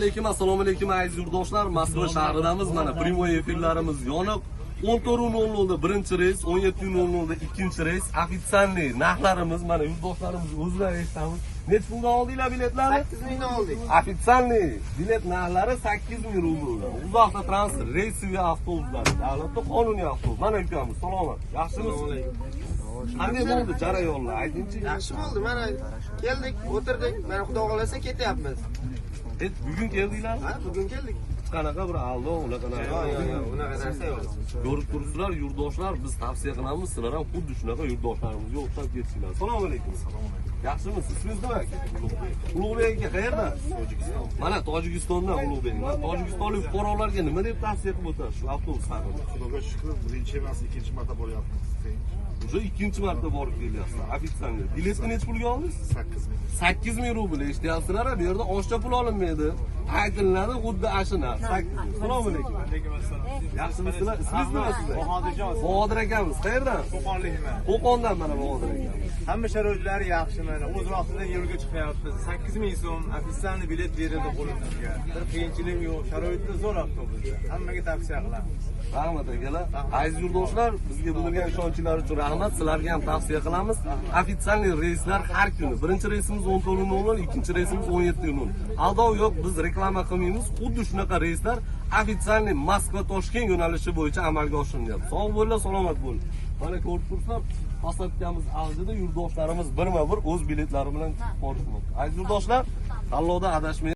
alaykum, assalomu alaykum aziz yurtdoshlar. Moskva shahridamiz. Mana прямой efirlarimiz yoniq. 14:00 da birinchi reys, 17:00 da ikkinchi reys. Официальный narxlarimiz mana yurtdoshlarimiz o'zlari eshitamiz. Necha puldan oldinglar biletlarni? 8 mingdan oldik. Официальный bilet narxlari 8000 rubl. UzAvtotrans рейсовый avtobuslar. Davlatda qonuniy avtobus. Mana ukamiz, salomat. Yaxshimisiz? Qanday bo'ldi jarayonlar? Aytingchi. Yaxshi bo'ldi. Mana keldik, o'tirdik. Mana Xudo xolasa ketyapmiz. Bugun keldinglarmi? Ha, bugun keldik. Hech qanaqa bir aldov, unaqa narsa. Yo'q, unaqa narsa yo'q. Ko'rib turibsizlar, yurtdoshlar, biz tavsiya qilamiz, sizlar ham xuddi shunaqa yurtdoshlarimizga o'xshab ketishinglar. Assalomu alaykum. Yaxshimisiz? Ismingiz nima aka? Ulug'bek aka, qayerdan? Tojikiston. Mana Tojikistondan Ulug'bek. Mana tojikistonlik fuqarolarga nima deb tavsiya qilib o'tasiz shu avtobus haqida? Xudoga shukur, birinchi emas, ikkinchi marta boryapmiz. Уже ikkinchi marta borib kelyapsizlar. Официальный. Biletni necha pulga oldingiz? 8 ming. 8000 rubl, eshityapsizlar, bu yerda oshcha pul olinmaydi. Aytilinadi xuddi ashina. 8000. Assalomu alaykum. Alaykum assalom. Yaxshimisizlar? Ismingiz nima sizlar? Bahodirjon. Bahodir akamiz, qayerdan? Qo'qonlikman. Qo'qondan mana Bahodir akamiz. Hamma sharoitlari yaxshi mana. O'z vaqtida yo'lga chiqyapmiz. 8000 so'm официальный bilet berildi qo'limizga. Bir qiyinchilik yo'q. Sharoitda zo'r avtobusda. Hammaga tavsiya qilamiz. Rahmat akalar. Aziz yurtdoshlar, bizga bildirgan ishonchlari uchun rahmat. Sizlarga ham tavsiya qilamiz. Официальный reyslar har kuni. Birinchi reysimiz 14:00, ikkinchi reysimiz 17:00. Aldov yo'q, biz reklama qilmaymiz. Xuddi shunaqa reyslar официальный Moskva Toshkent yo'nalishi bo'yicha amalga oshirilyapti. Sog' bo'linglar, salomat bo'linglar. Mana ko'rib turibsizlar, посадка miz avjida yurtdoshlarimiz birma-bir o'z biletlari bilan chiqib borishmoqda. Aziz yurtdoshlar, tanlovda adashmang.